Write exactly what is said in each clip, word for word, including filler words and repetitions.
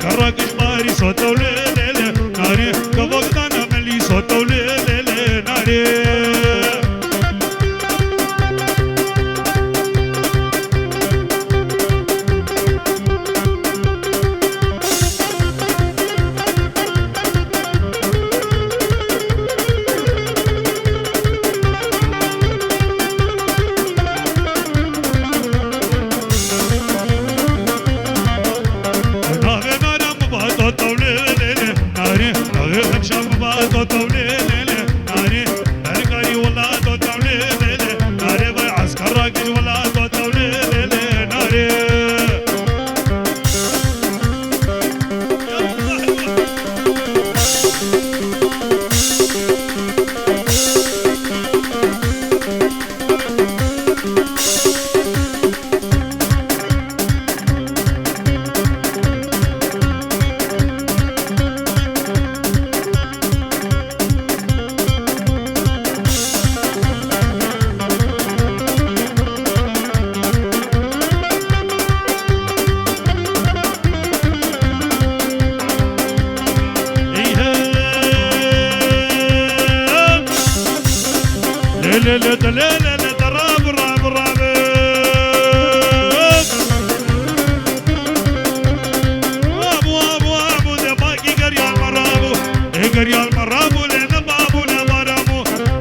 Kara kişmarî soto lê lê lê narê, kevok dana melî soto lê lê lê narê. Navê nara mi ba to tewlê lê lê narê, navê hemşa mi ba to tewlê lê lê narê, berkarî wela to tewlê lê lê narê, vay eskera giş wela to tewlê lê lê narê. Lê lê lê de lê lê lê de rab rab rab. Abu abu abu de baki geryan marabu. E geryan marabu lê ne babu ne barabu.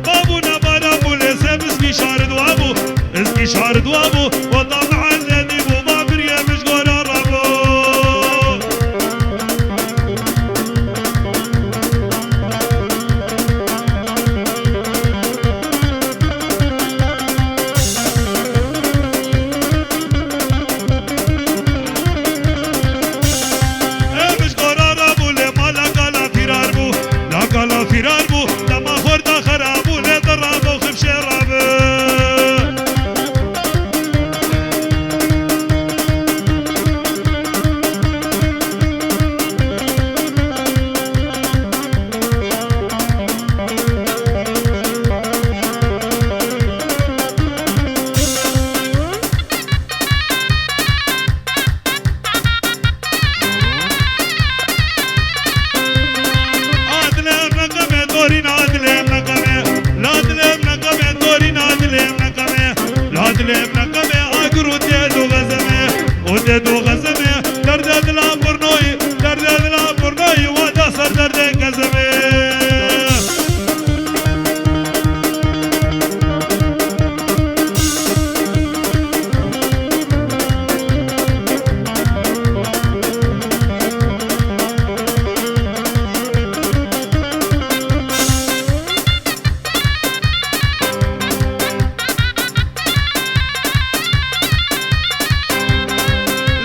Babu ne barabu lê se bizki şarid wabu. Bizki şarid wabu. Wata mahalledi bu babir yemiş gora rabu. Ev ji gora rabû lê ma la gala fîrar bû, la gala fîrar bû, dema xorta xera bû lê di rabû xifşê rabû. Adile meqame dorîn adile meqame, la dile meqame dorîn adile meqame, la dile meqame agir û dê do xezeme, û dê do xezeme, derde dila birnoyî, derde dila birnoyî, wa da ser derdê kezeme.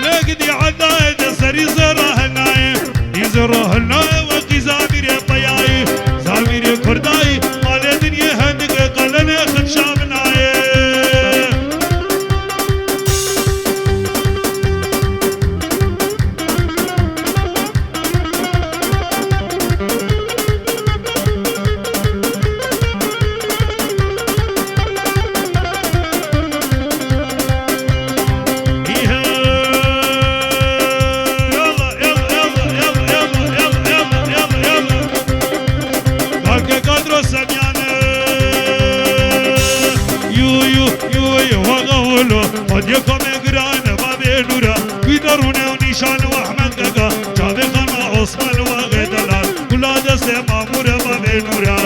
Lê gidî edayê de serî zera henayê. Îzê rohilnayê weqî zamîrê peyayî, zamîrê kurdayî, malê dinyê hendik e, qelenê xifşa min ayê. Kalke kadro semyane. Yu, yu, yu, yu, waga wolo. Xwediyê komê girane, babê nûra. Wî derûne û nîşan û Ehmed Kaka. Çavê xana Osman û Axê Delal. Gula destê Mamûre, babê nûra.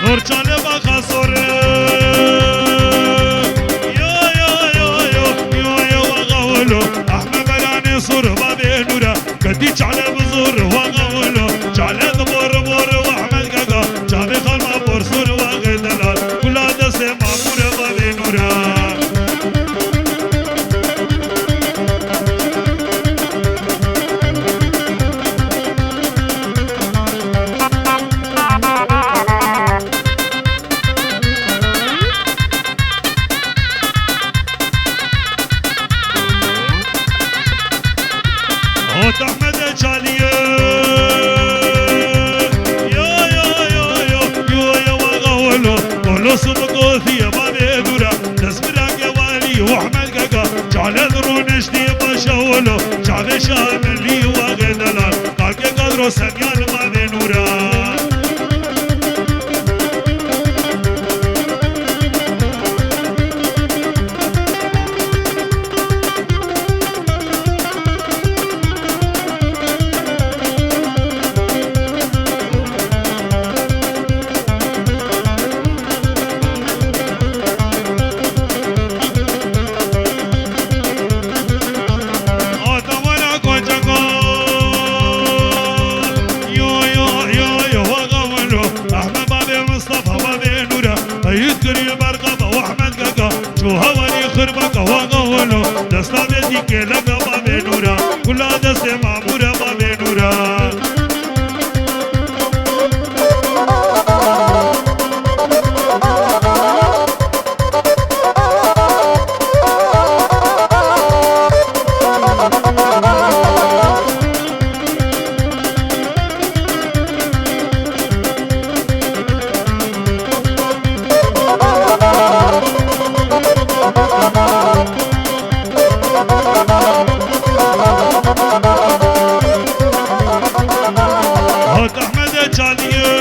Nor çale baxa sor. Yo, yo, yo, yo, yo, yo, waxa welo. Ahme beranê sor, babê nûra. Ketî çale bi zor, waxa welo. Çale di bor, bor, Ahmed Gaga. Çavê xalma bor sor, waxê delal. Gula destê Mamûre, babê nûra. Ot Ehmedê Çaliyê. Yo, yo, yo, yo, yo, yo, waga welo. Kolosu bi kofiye bavê nûra. Destbirake walî û Ehmed Keka. Çalê rûniştî paşa welo. Çavê şamilî waxê delal. Kalkê kadro semyan bavê nûra. Ata wala kocako. Yo, yo, yo, yo, waga welo. Ahmed babê Mustafa babê Nura. Eyüp kirî berqa ba Ahmed Keka. Çû hewarî xirbeka waga welo. Desta bêtî kêleka babê Nura. Kula destê mamûra babê Nura. Hat Ehmedê Çaliyê.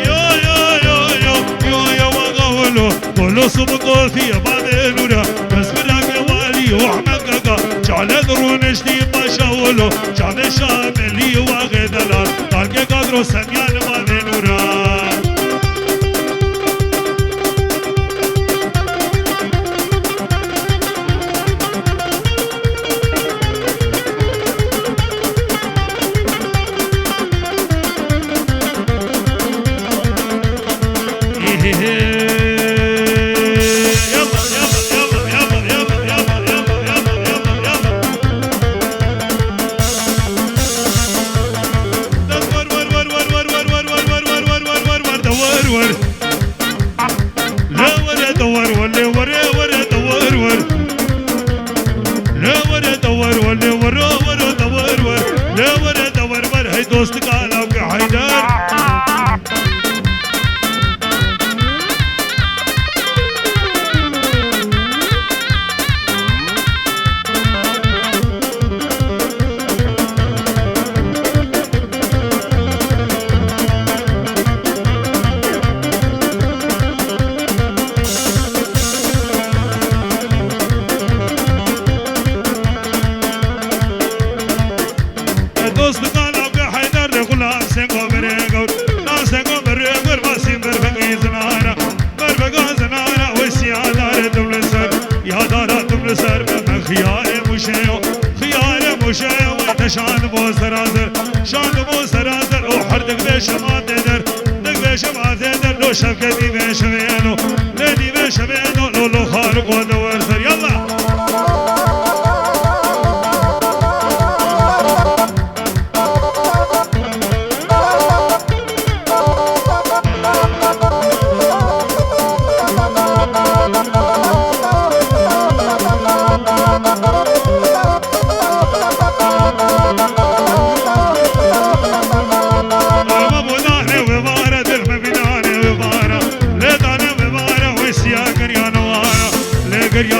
Yo, yo, yo, yo, yo, yo, waga welo. Kolosu bi kofiye bavê Nura. Destbirake walî û Ehmed Keka. Çalê rûniştî paşa welo. Çavê şamilî waxê delal. Kalkê kadro semyan bavê Nura. Lê were dewar wer, lê were, were dewar wer. Lê were dewar wer, lê were, were dewar wer. Lê were dewar wer, hey dost kala ke Heyder. Dostlukan abi Heyder de kula sengo bere gor. Na sengo bere gor, basim berfengi zinara. Berfengi zinara, ve siyadare dum li ser. Yadara dum li ser, me xiyare muşeyo. Xiyare muşeyo, ve te şand bo serazer. Şand bo serazer, o her dik beşem adeder. Dik beşem adeder, lo şevke dîve şeveno. Le dîve şeveno, lo lo xar ko de wer ser. Yallah. Ama bu da ne ve var, dil me bir da ne ve var. Le da ne ve var, o siya geriyan var. Lê girî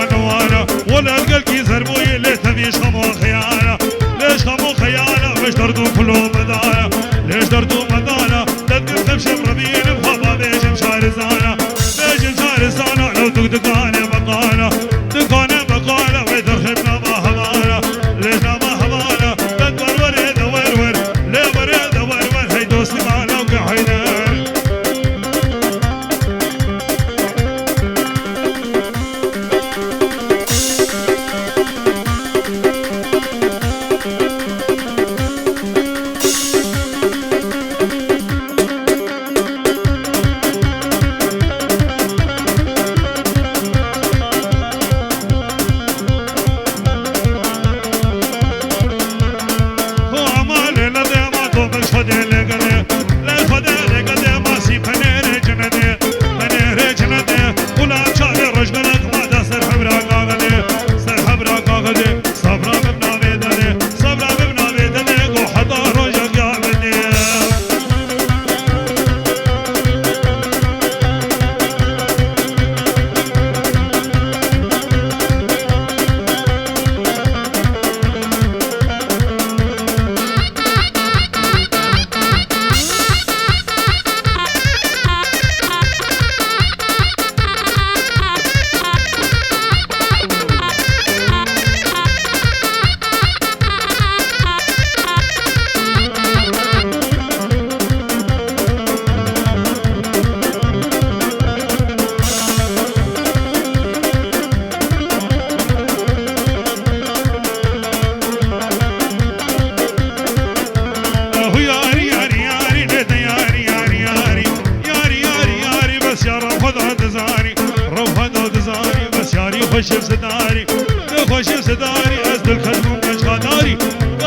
Şev zidarî, lê xweşî zidarî, ez dilket bûm genç xadarî,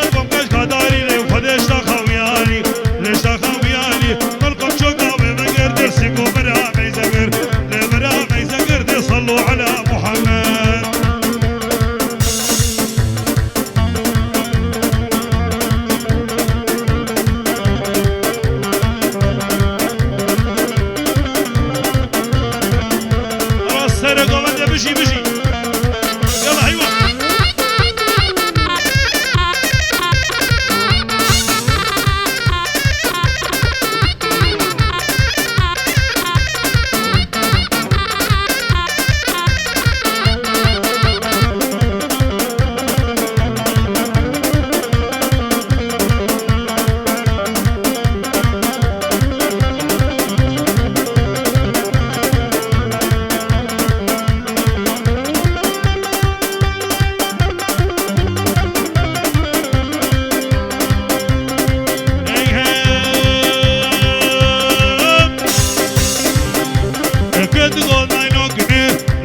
ez bûm genç xadarî, lê Xwedê ji te xewiyanî, lê ji te xewiyanî, min qimço dawê vegir, dersî ku bira meyzegir, lê bira meyzegir, dê sallu ala Muhammed. Rast serê govende bijî, bijî. Yala heywan.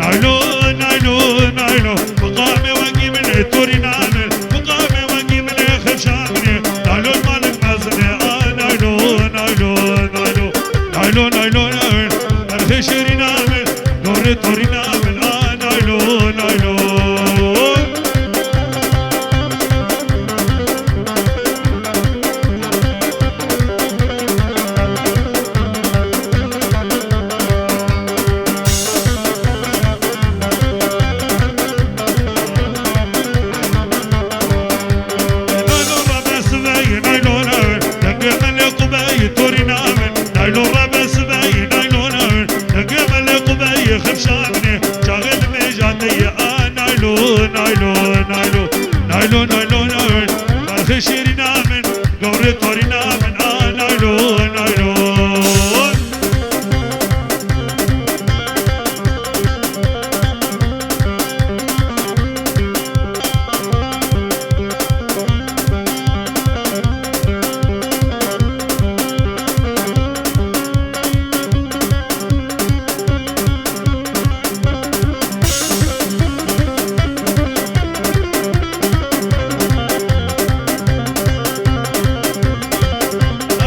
Naylo, naylo, naylo, maqamê wekî min ê torîna min, maqamê wekî min ê xifşa min ê, naylo malik mezin ê, a naylo, naylo, naylo, naylo, naylo, naylo, berxê şêrîna min, dorê torîna min, a naylo, naylo. Naylon rebe sibeyî, naylon e, dengê min lê qubeyî, torîna min. Naylon rebe sibeyî, naylon e, dengê min lê qubeyî, xifşa min ê, çaxê nimêja te yê, a naylon, naylon, naylon, naylon, naylon e, berxê şêrîna min, gawrê torîna min, a naylon, naylon.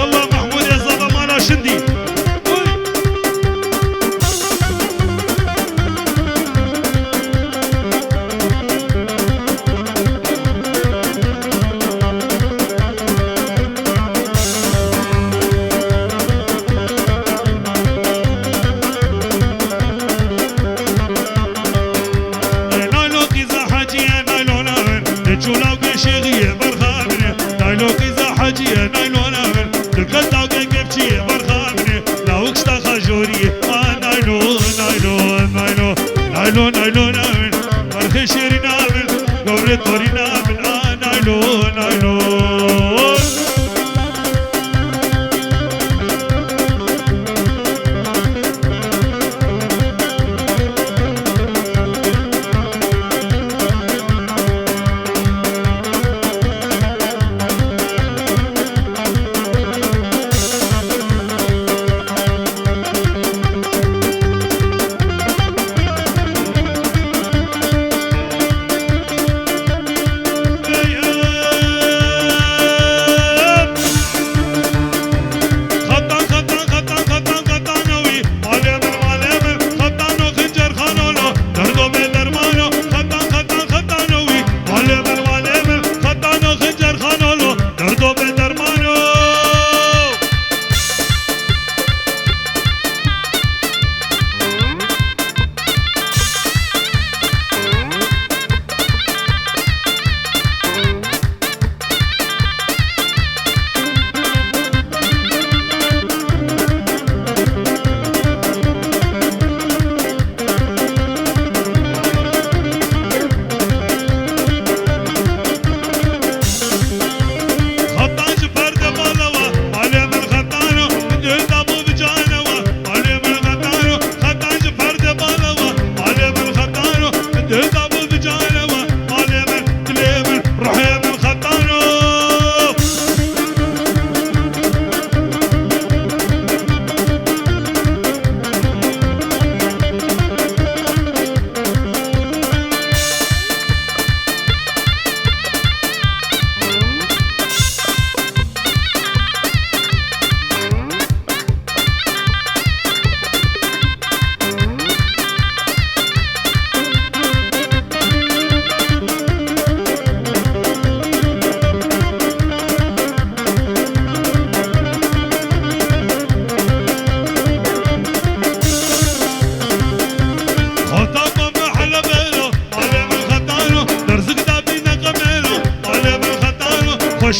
Allah Mahmudê zava mala şindî. Naylo qîza hecî ye, naylo navin, çûla geşêxî ye, berxa min e. Naylo qîza hecî ye, naylo navin, diketa ge kepçî ye, berxa min e. Lawik sta xajorî ye, a naylo, naylo, naylo, naylo, naylo navin, berxê şêrîna min, gawrê torîna min, a naylo, naylo.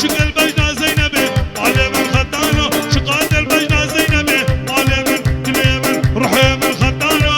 Şikil bejna Zeynebê, malê min xetano. Şikil bejna Zeynebê, malê min, dilê min, ruhê min xetano.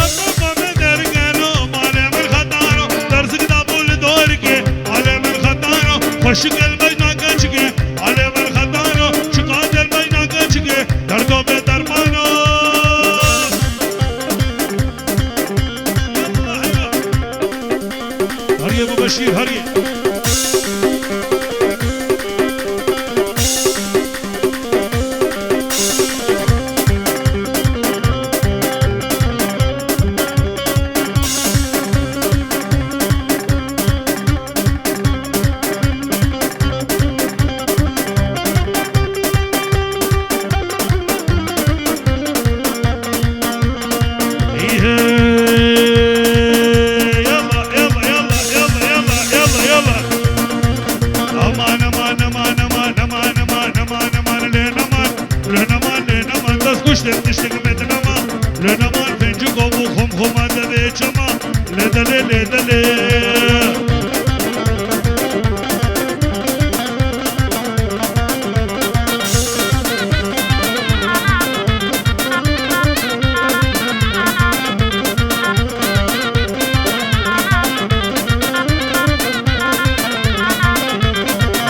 Xetama me dergeno, malê min xetano, derzik da bû li dorikê, malê min xetano, xweşik el bejna keçikê, malê min xetano, şiqat el bejna keçikê, derdo bê dermano. Heriyê bu Beşîr, heriyê. Yalla, yalla, yalla. Aman, aman, aman, lê neman, lê neman, lê neman, dest kuştê tiştek me di nema, lê neman, pencik o bu xum xuma de bê çema, lê delê, lê delê.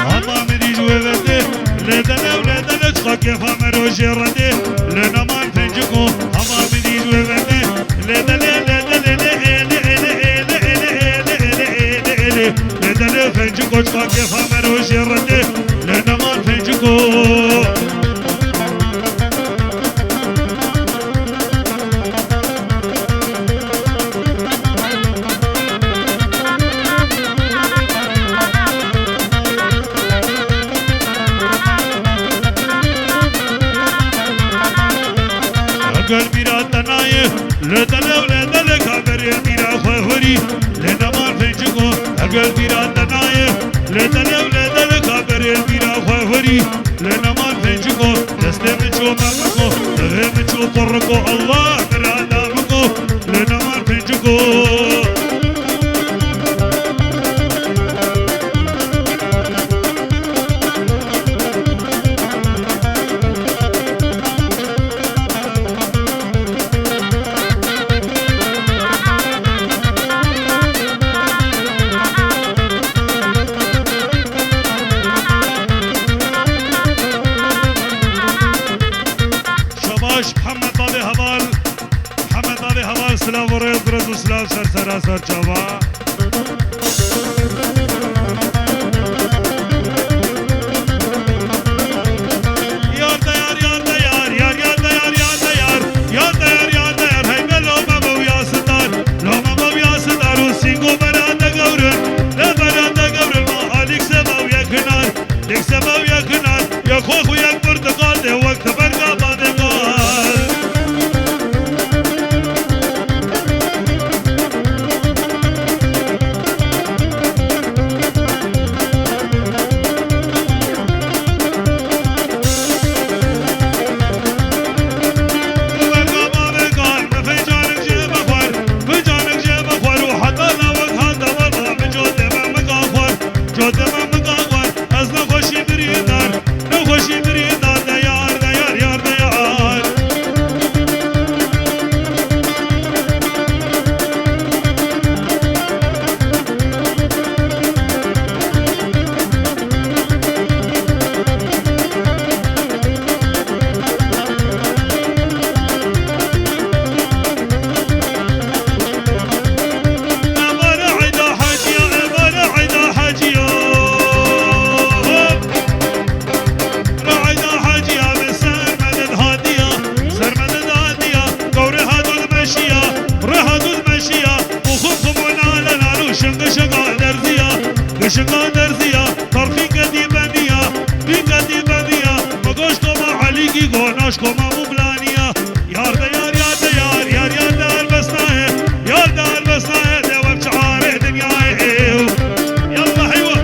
Hema min dî ji wê ve tê, lê delê û lê delê çiqa kêfa me rojê re tê, lê neman pencik o, hema min dî ji wê ve tê, lê delê, lê delê, lê ê, lê ê, lê ê, lê ê, lê ê, lê ê, lê ê, lê ê, lê ê, lê delê pencik o çiqa kêfa me rojê re tê, lê neman pencik o. Gel bîra te nayê, lê delê û lê delê ka berê bîra xwe hurî, lê neman pencik o. Gel bîra te nayê, lê delê û lê delê ka berê bîra xwe hurî, lê neman pencik o. Destê min ço me biko, devê min ço qurriko, Allah min rada biko, lê neman penciko. Şabaş, Mihemed Babê Heval. Mihemed Babê Heval, silav û rêz, rêz û silav ser sera ser çava. Yar de yar, yar de yar, yar, yar de yar, yar de yar. Yar de yar, yar de yar, hey be lome be ya sitar. Lome be ya sitar û sîngo bera de gewrin. Le bera de gewrin, ma alîk se be ya kinar. Yek seba û yek hinar, yek xwex û yek pirtiqal tê wek teberga badê bal. Îgî go naşko mam û bilaniya. Yar de yar, yar de yar, yar, yar de erbesnaye. Yar de erbesnaye de wek çarê dinyayê. Yallah eywa.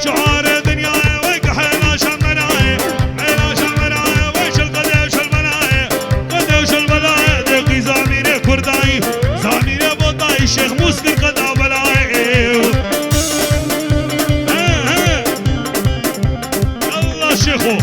Çarê dinyayê wek hela şemenayê. Hela şemenayê wek şil qedê şil menayê. Qedê şil menayê de qî zamîrê kurdayî. Zamîrê botayî Şêx Mûskir qeda belayê. He, he. Yallah Şêxo.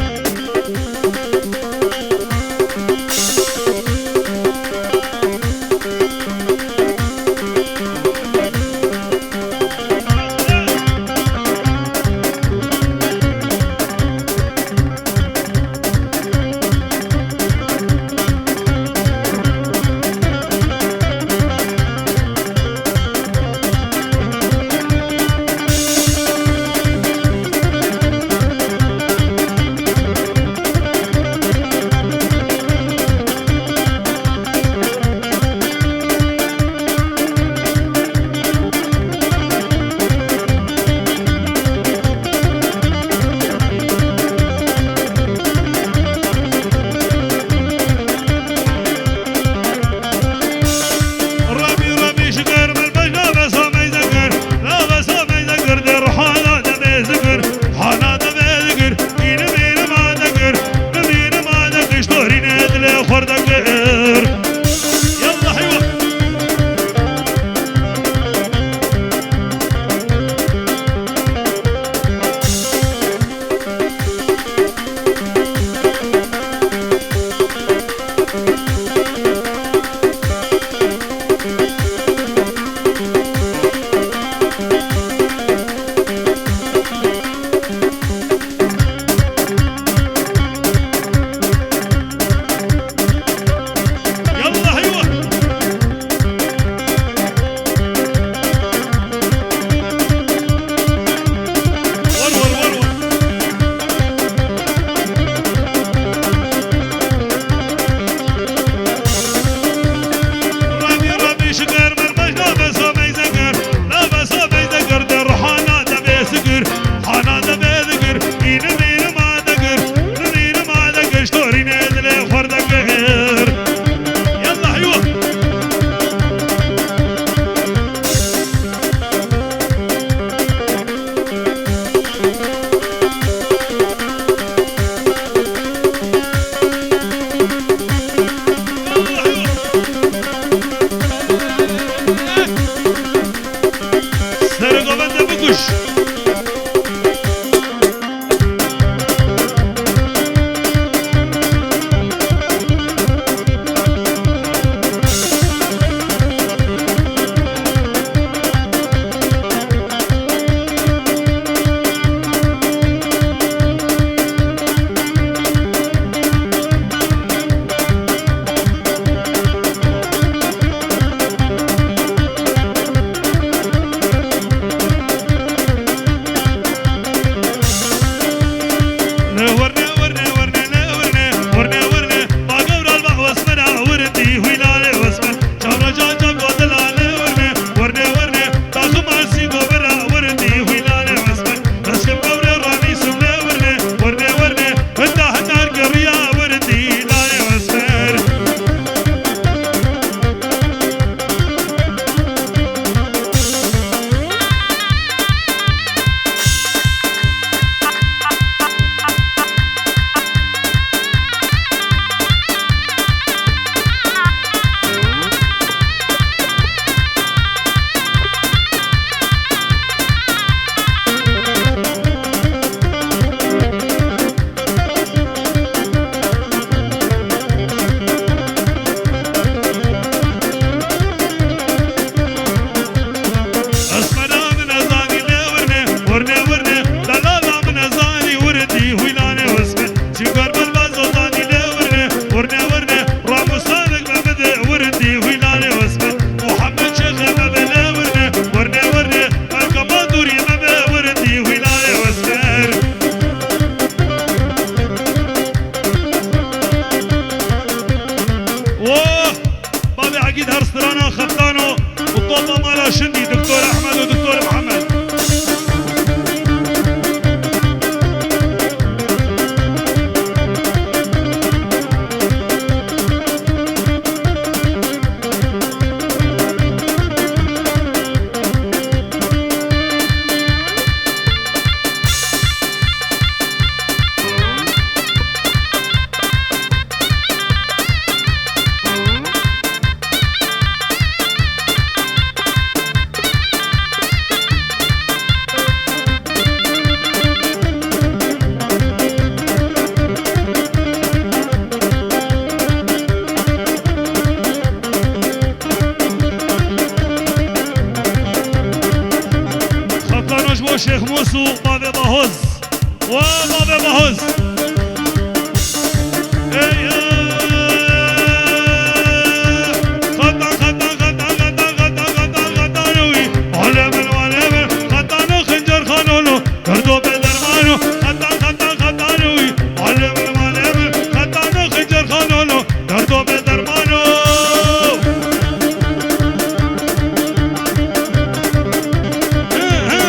Rebî, rebî şikir, min beş nabesa meyze kir, nabesa meyze kir, dê ruhana demê zikir, hana demê zikir, îlim îlima dekir, dim îlima dekir, ştorînê dilê xwe dekir. Yallah eywa. Şindî Doktor Ehmed û Doktor Mihemed. Xetano ji bo Şêx Mûs û bavê Bahoz. Wa bavê Bahoz. Ey, ey. Xetan, xetan, xetan, xetan, xetan, wî. Alê min, alê min, xetano xincer xanolo. Derdo bê dermano, xetan, xetan, xetan, wî. Alê min, alê min, xetano xincer xanolo. Derdo bê dermano. He, he.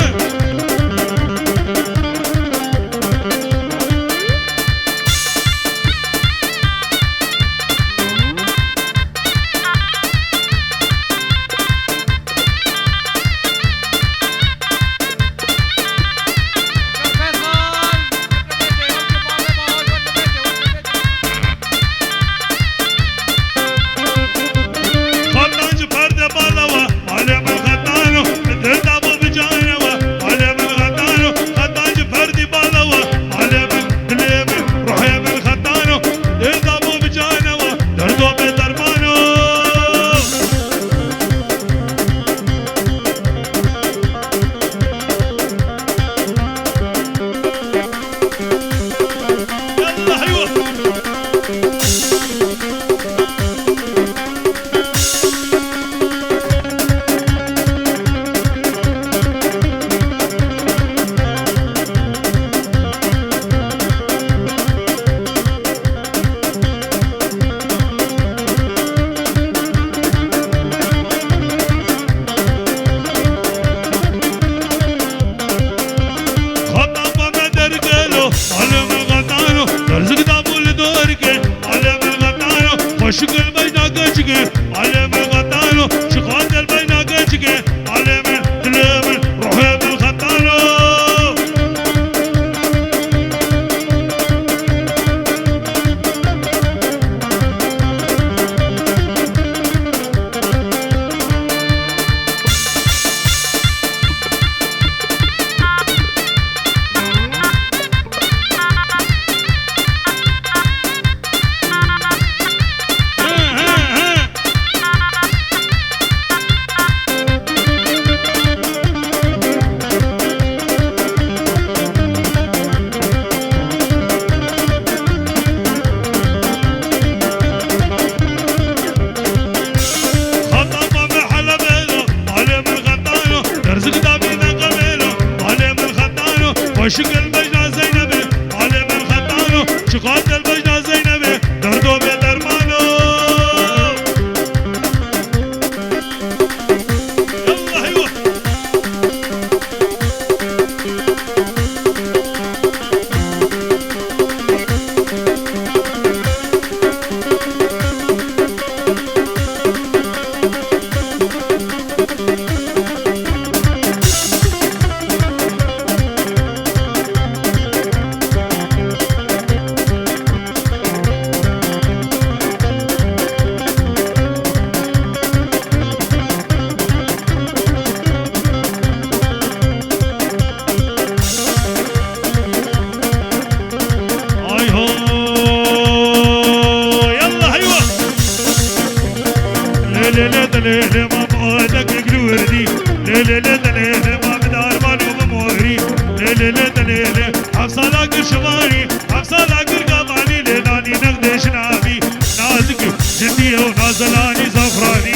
Xetan ji perdê bala we, alê min xetano, dil da bo bi canê we, alê min xetano, xetan ji perdî bala we, alê min, dilê min, ruhê min xetano, dil da bo bi canê we, derdo bê dermano. Yallah, eywa. Xeta xwe me derkelo, alê min xetano, berzik dabû li dorkê, alê min xetano, xweşik li beyna keçikê, alê min xetano, ji xatir beyna keçikê, alê min, dilê min, ruhê min xetano. Xeta me Helebê lo, alê min xetano, derzik dabî me qemê lo, alê min xetano, xweşik li bejna Zeynebê, alê min xetano, çiqas li bejna Zeynebê, derdo bê dermano. Yallah, eywa. Ay ho, yallah, eywa. Lê, lê, lê, de, lê, lê, ma, ma, de, gül, gül, verdi. Lê, lê, lê, de, lê, lê, ma, bi darman û bi morî. Lê, lê, lê, de, lê, lê, heft sala gir şivanî, heft sala gir gavanî, lê nanî nexdê jina bî. Nazikî, cidî û nazelanî zafranî.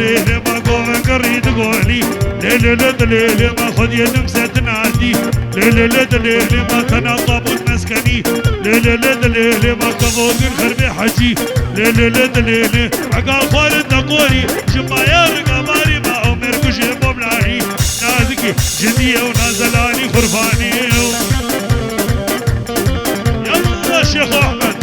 Lê lê ma govengirî digolî. Lê lê lê dilê lê ma xwediyê dimse tinadî. Lê lê lê dilê lê ma tena tabût meskenî. Lê lê lê dilê lê ma kevogin xerbê hecî. Lê lê lê dilê lê egal xwarin deqorî. Ji maya riga barî ma ew mêrkujê bomlanî. Nazikî cidî ew nazelanî xurfanî ew. Yallah Şêxo Ehmed.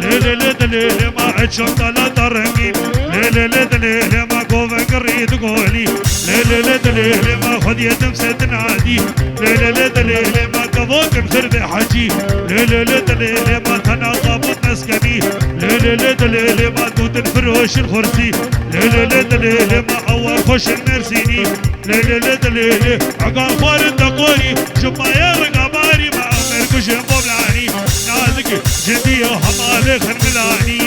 Lê lê lê dilê lê ma eçam dala darengî. Lê lê lê dilê lê ma govengirî digolî. Lê lê lê dilê lê ma xwediyê dimse dinadî. Lê lê lê dilê lê ma kevokin xirvê hecî. Lê lê lê dilê lê ma tena tabût meskenî. Lê lê lê dilê lê ma dûtin firoşin xursî. Lê lê lê dilê lê ma ewar xweşin mersînî. Lê lê lê dilê lê egan xwarin deqorî. Ji maya riga barî ma ew mêrkujên bomlanî. Nazikî cidî ew hemalê xirmilanî.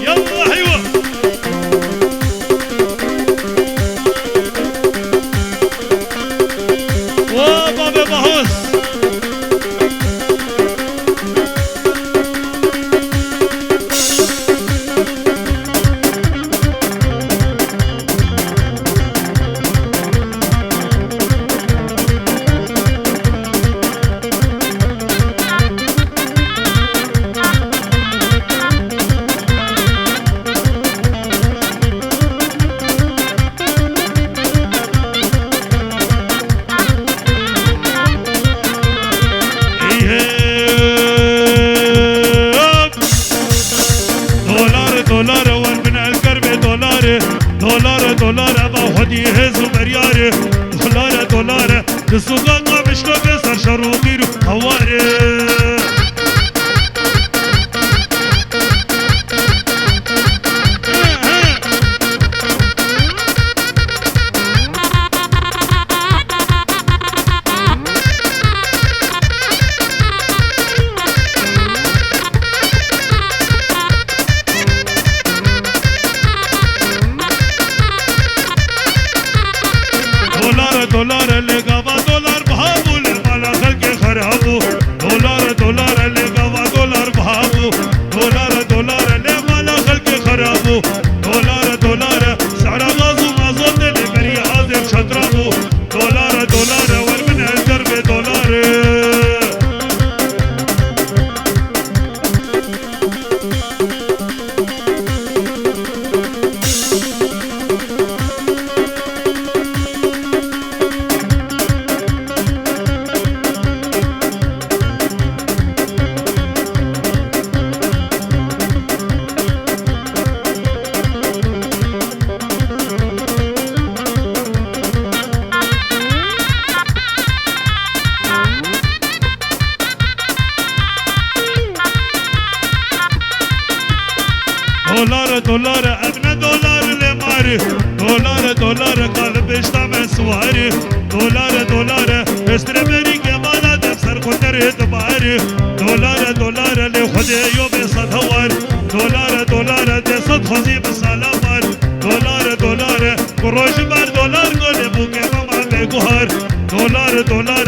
Yallah eywa. Wa babê Bahos. Ey hey, hop! Dolar, dolar, wer bin el kerbe dolar. Dolar, dolar, eva xwedî hêz û beryar. Dolar, dolar, di sûka Qamişlo bê ser şer û qîr û hewar. Dolar, dolar, lê gava dolar biha bû, lê mala xelkê xera bû. Dolar, dolar, lê gava dolar biha bû. Dolar, dolar, lê mala xelkê xera bû. Dolar, dolar, sehra gaz û mazotê lê berî azêr çetra bû. Dolar, dolar, wer min ez derbê dolar. Dolar, dolar, ev ne dolar lê mar. Dolar, dolar, kalib êşta me siwar. Dolar, dolar, estre berî kemala dem ser xwe derê dibar. Dolar, dolar, lê Xwedê yo bê sed hewar. Dolar, dolar, dê sed xwezî bi sala mar. Dolar, dolar, ku roj bar dolar golê bûkê mema bê guhar. Dolar, dolar,